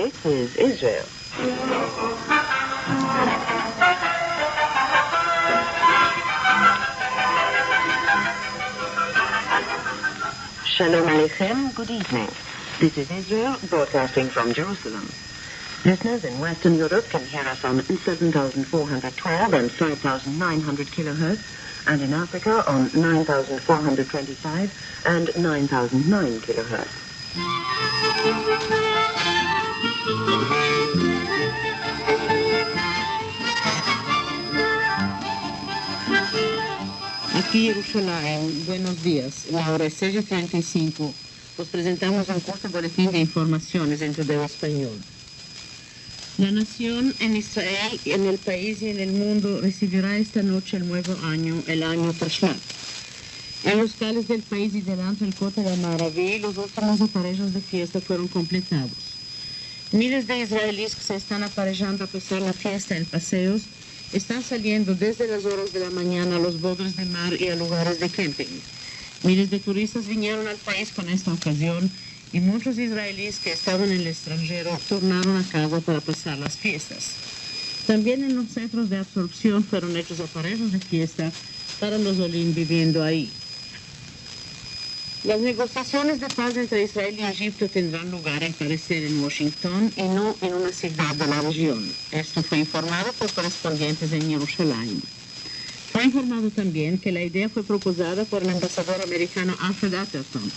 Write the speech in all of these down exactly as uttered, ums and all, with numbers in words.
This is Israel. Shalom Aleichem, good evening. This is Israel, broadcasting from Jerusalem. Listeners in Western Europe can hear us on seven thousand four hundred twelve and five thousand nine hundred kilohertz, and in Africa on nine thousand four hundred twenty-five and nine thousand nine kilohertz. Aki Yerushalayim, buenos dias. La ora es sesh y trenta y sinko. Vos prezentamos un kurto boletin de informasiones en djudeo-espanyol. La nasion en Israel, en el pais i en el mundo resivira esta noche el muevo anyo, el anyo Tashlat. En los kales del pais i delantre del Kotel Maravi, los ultimos aparejos de fiesta fueron kompletados. Miles de israelis ke se estan aparejando a pasar la fiesta en paseos estan saliendo desde las oras de la manyana a los bordes de mar i a lugares de kemping. Miles de turistas vinieron al pais kon esta okazion i munchos israelis ke estavan en el estranjero tornaron a kaza para pasar las fiestas. Tambien en los sentros de absorpsion fueron echos aparejos de fiesta para los olim biviendo ayi. Las negosiasiones de paz entre Israel i Ejipto tendran lugar, al pareser, en Washington i no en una sivdad de la rejion. Esto fue informado por korespondientes en Yerushalayim. Fue informado tambien ke la idea fue propozada por el ambasador amerikano Alfred Atherton.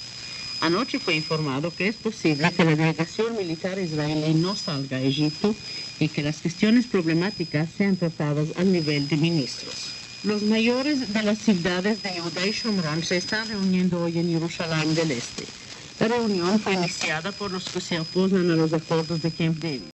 Anoche fue informado ke es posivle ke la delegasion militar israeli no salga a Ejipto i ke las kestiones problematikas sean tratadas al nivel de ministros. Los mayores de las sivdades de Yehuda i Shomron se estan reuniendo oy en Yerushalayim del Este. La reunion fue inisiada por los ke se opozan a los akordos de Camp David.